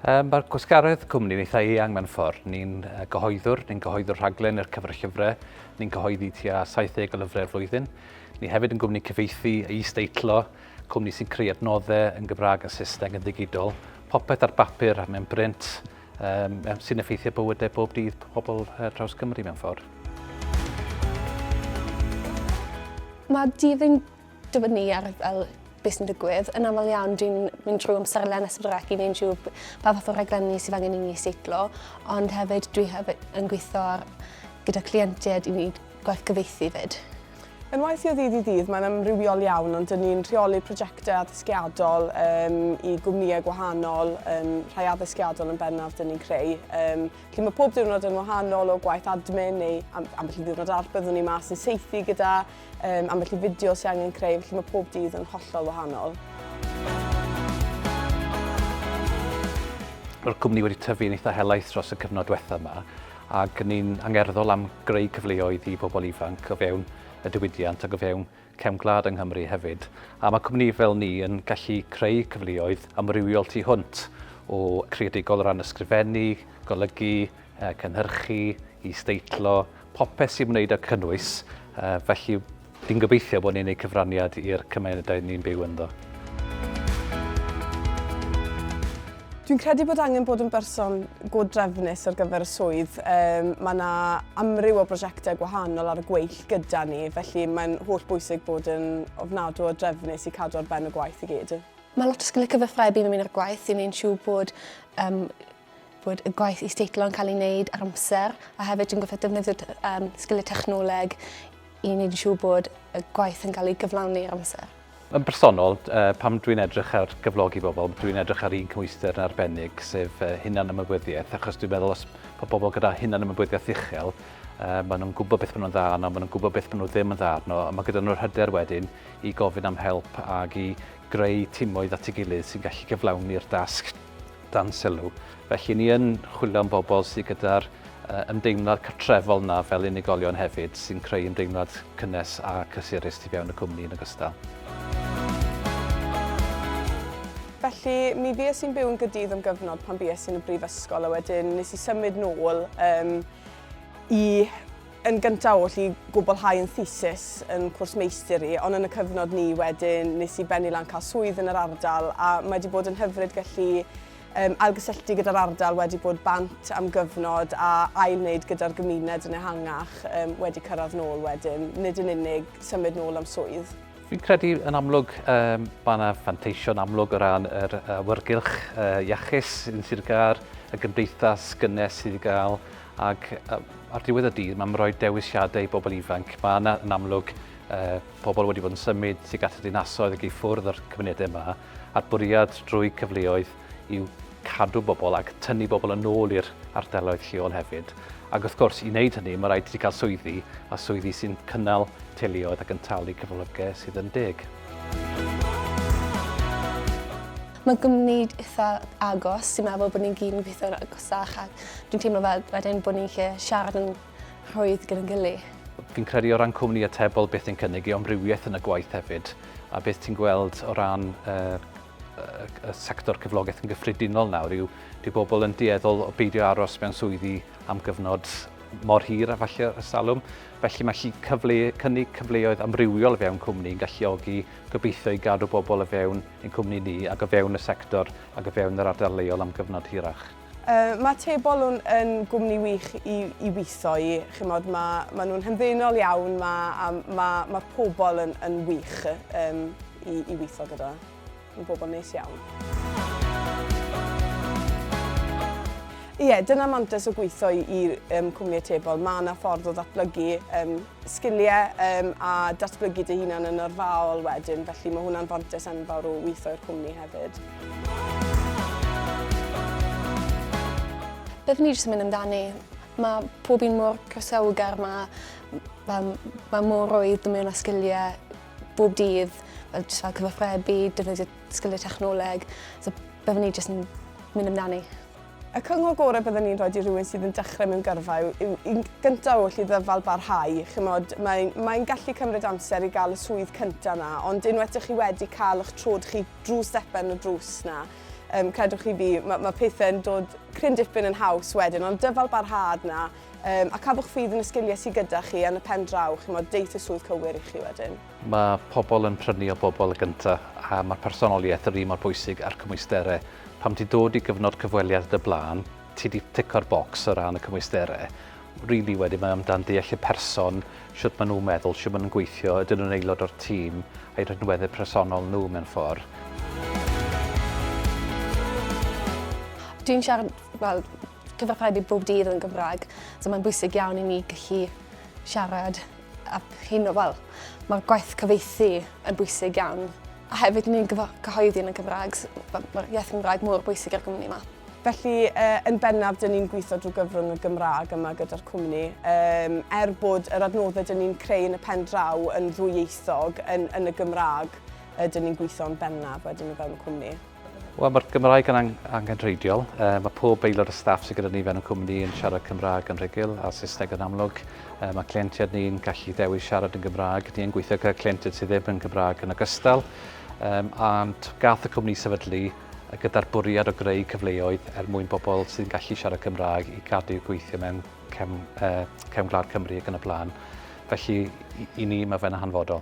Um, Mae'r gwasgaredd cwmni yn eitha eang mewn ffordd. Ni'n gyhoeddwr, ni'n gyhoeddwr rhaglen i'r cyfer llyfrau, ni'n cyhoeddi tua 70 o lyfrau'r flwyddyn. Ni hefyd yn gwmni cyfieithu a is-deitlo, cwmni sy'n creu adnoddau yn Gymraeg a Saesneg yn ddigidol, popeth ar bapur a mewn brint, um, sy'n effeithio bywydau bob dydd pobl uh, draws Cymru mewn ffordd. Mae dydd yn dibynnu ar fel beth sy'n digwydd. Yn aml iawn dwi'n mynd trwy amserlen S4C i wneud siŵr pa fath o raglenni sydd angen i ni seitlo, ond hefyd dwi hefyd yn gweithio ar, gyda cleientiaid i wneud gwaith cyfieithu fyd. Yn waith i o ddydd i ddydd, mae'n amrywiol iawn, ond dyn ni'n rheoli prosiectau addysgiadol um, i gwmnïau gwahanol, um, rhai addysgiadol yn bennaf dyn ni'n creu. Um, felly mae pob diwrnod yn wahanol o gwaith admin neu am, ambell i ddiwrnod arall byddwn ni mas yn seithi gyda um, ambell i fideo sy'n angen creu, felly mae pob dydd yn hollol wahanol. Mae'r cwmni wedi tyfu yn eitha helaeth dros y cyfnod diwetha yma ac ni'n angerddol am greu cyfleoedd i bobl ifanc o fewn y diwydiant ac o fewn cefn gwlad yng Nghymru hefyd. A mae cwmni fel ni yn gallu creu cyfleoedd amrywiol tu hwnt o creadigol o ran ysgrifennu, golygu, cynhyrchu, is-deitlo, popeth sy'n wneud â cynnwys, felly fi'n gobeithio bod ni'n gwneud cyfraniad i'r cymunedau ni'n byw ynddo. Dwi'n credu bod angen bod yn berson go drefnus ar gyfer y swydd. Um, mae yna amryw o brosiectau gwahanol ar y gweill gyda ni, felly mae'n holl bwysig bod yn ofnadw o drefnus i cadw ar ben y gwaith i gyd. Mae lot o sgiliau cyfathrebu yn mynd i'r gwaith i wneud siŵr bod um, bod y gwaith is-deitlo yn cael ei wneud ar amser a hefyd dwi'n gorfod defnyddio um, sgiliau technoleg i wneud yn siŵr bod y gwaith yn cael ei gyflawni ar amser. Yn bersonol, uh, pam dwi'n edrych ar gyflogi bobl, dwi'n edrych ar un cymhwyster yn arbennig, sef uh, hunan ymwybyddiaeth, achos dwi'n meddwl os bod bobl gyda hunan ymwybyddiaeth uchel, uh, maen nhw'n gwybod beth maen nhw'n dda arno, maen nhw'n gwybod beth maen nhw ddim yn dda arno, a mae gyda nhw'r hyder wedyn i gofyn am help ac i greu timoedd at ei gilydd sy'n gallu gyflawni'r dasg dan sylw. Felly ni yn chwilio am bobl sydd gyda'r ymdeimlad cartrefol 'na fel unigolion hefyd, sy'n creu ymdeimlad cynnes a cysurus tu fewn y cwmni yn ogystal. Felly, mi fues i'n byw yn Gaerdydd am gyfnod pan bues i'n y brifysgol a wedyn nes i symud nôl um, i Yn gyntaf oll i gwblhau yn thesis yn cwrs meistr i, ond yn y cyfnod ni wedyn nes i bennu lan cael swydd yn yr ardal a mae wedi bod yn hyfryd gallu um, ailgysylltu gyda'r ardal wedi bod bant am gyfnod a ail-wneud gyda'r gymuned yn ehangach um, wedi cyrraedd nôl wedyn, nid yn unig symud nôl am swydd. Fi'n credu yn amlwg um, mae yna fanteision amlwg o ran yr awyrgylch uh, iachus yn Sir Gâr, y gymdeithas gynnes sydd i gael, ac uh, ar diwedd y dydd mae'n rhoi dewisiadau i bobl ifanc. Mae yna yn amlwg uh, pobl wedi bod yn symud tuag at y dinasoedd ac i ffwrdd o'r cymunedau yma, a'r bwriad drwy cyfleoedd yw cadw bobl ac tynnu bobl yn ôl i'r ardaloedd lleol hefyd. Ac wrth gwrs, i wneud hynny, mae rhaid i ti cael swyddi, a swyddi sy'n cynnal teuluoedd ac yn talu cyflogau sydd yn deg. Mae'n gwmni eitha agos, sy'n meddwl bod ni'n gyd yn gweithio'n agosach a dwi'n teimlo fel wedyn bod ni'n lle siarad yn rhwydd gyda'n gilydd. Fi'n credu o ran cwmni atebol beth ni'n cynnig yw amrywiaeth yn y gwaith hefyd, a beth ti'n gweld o ran uh, y sector cyflogaeth yn gyffredinol nawr yw dyw bobl yn dueddol o beidio aros mewn swyddi am gyfnod mor hir a falle ers talwm. Felly mae gallu cyfle, cynnig cyfleoedd amrywiol o fewn cwmni yn galluogi gobeithio i gadw bobl o fewn ein cwmni ni ac o fewn y sector ac o fewn yr ardal leol am gyfnod hirach. Uh, mae Tebol yn, yn gwmni wych i, i weithio i. Chymod, mae, mae nhw'n hamddenol iawn, mae, a mae, mae'r pobl yn, yn wych um, i, i weithio gyda. Yn bobl neis iawn. Ie, yeah, dyna mantais o gweithio i, i um, cwmni atebol. Mae yna ffordd o ddatblygu um, sgiliau um, a datblygu dy hunan yn yrfaol wedyn, felly mae hwnna'n fantais enfawr o weithio i'r cwmni hefyd. Byddwn ni jyst yn mynd amdani. Mae pob un mor croesawgar, mae, mae, mae mor rwydd mewn â sgiliau bob dydd, fel jyst fel cyfathrebu, defnyddio sgiliau technoleg. So byddwn ni jyst yn mynd amdani. Y cyngor gorau byddwn ni'n rhoi i rhywun sydd yn dechrau mewn gyrfa yw, yw yn gyntaf oll i ddyfal barhau. Chymod, mae'n mae gallu cymryd amser i gael y swydd cyntaf na, ond unwaith ydych chi wedi cael eich trod chi drwy stepen y drws na, Um, credwch chi fi, mae ma pethau'n dod cryn dipyn yn haws wedyn, ond dyfal barhad na, um, a cadwch ffydd yn y sgiliau sydd gyda chi yn y pen draw, chi'mod, deith y swydd cywir i chi wedyn. Mae pobl yn prynu o bobl y gyntaf a mae'r personoliaeth yr un mor bwysig â'r cymwysterau. Pam ti'n dod i gyfnod cyfweliad dy blaen, ti wedi tico'r bocs o ran y cymwysterau. Really wedyn mae amdan deall y person, shwt maen nhw'n meddwl, shwt maen nhw'n gweithio, ydyn nhw'n aelod o'r tîm, a'i rhinweddau personol nhw mewn ffordd. Dwi'n siarad, wel, cyfathrebu bob dydd yn Gymraeg, so mae'n bwysig iawn i mi gallu siarad a hyn o, wel, mae'r gwaith cyfieithu yn bwysig iawn. A hefyd ni'n cyhoeddi yn y Gymraeg, mae'r iaith Gymraeg mor bwysig i'r gwmni yma. Felly, yn bennaf, dyn ni'n gweithio drwy gyfrwng y Gymraeg yma gyda'r cwmni. Um, er bod yr adnoddau dyn ni'n creu yn y pen draw yn ddwyieithog yn, yn y Gymraeg, dyn ni'n gweithio yn bennaf wedyn o fewn y cwmni. Wel, mae'r Gymraeg yn ang angenrheidiol. Uh, mae pob aelod o staff sydd gyda ni fewn y cwmni yn siarad Cymraeg yn rhugl a Saesneg yn amlwg. Uh, mae cleientiaid ni'n gallu dewis siarad yn Gymraeg. Ni yn gweithio gyda cleientiaid sydd ddim yn Gymraeg yn ogystal. Um, and gath y cwmni sefydlu gyda'r bwriad o greu cyfleoedd er mwyn bobl sydd yn gallu siarad Cymraeg i gadw gweithio mewn cefn, uh, cefn gwlad Cymru ac yn y blaen. Felly, i, i ni, mae fe'n hanfodol.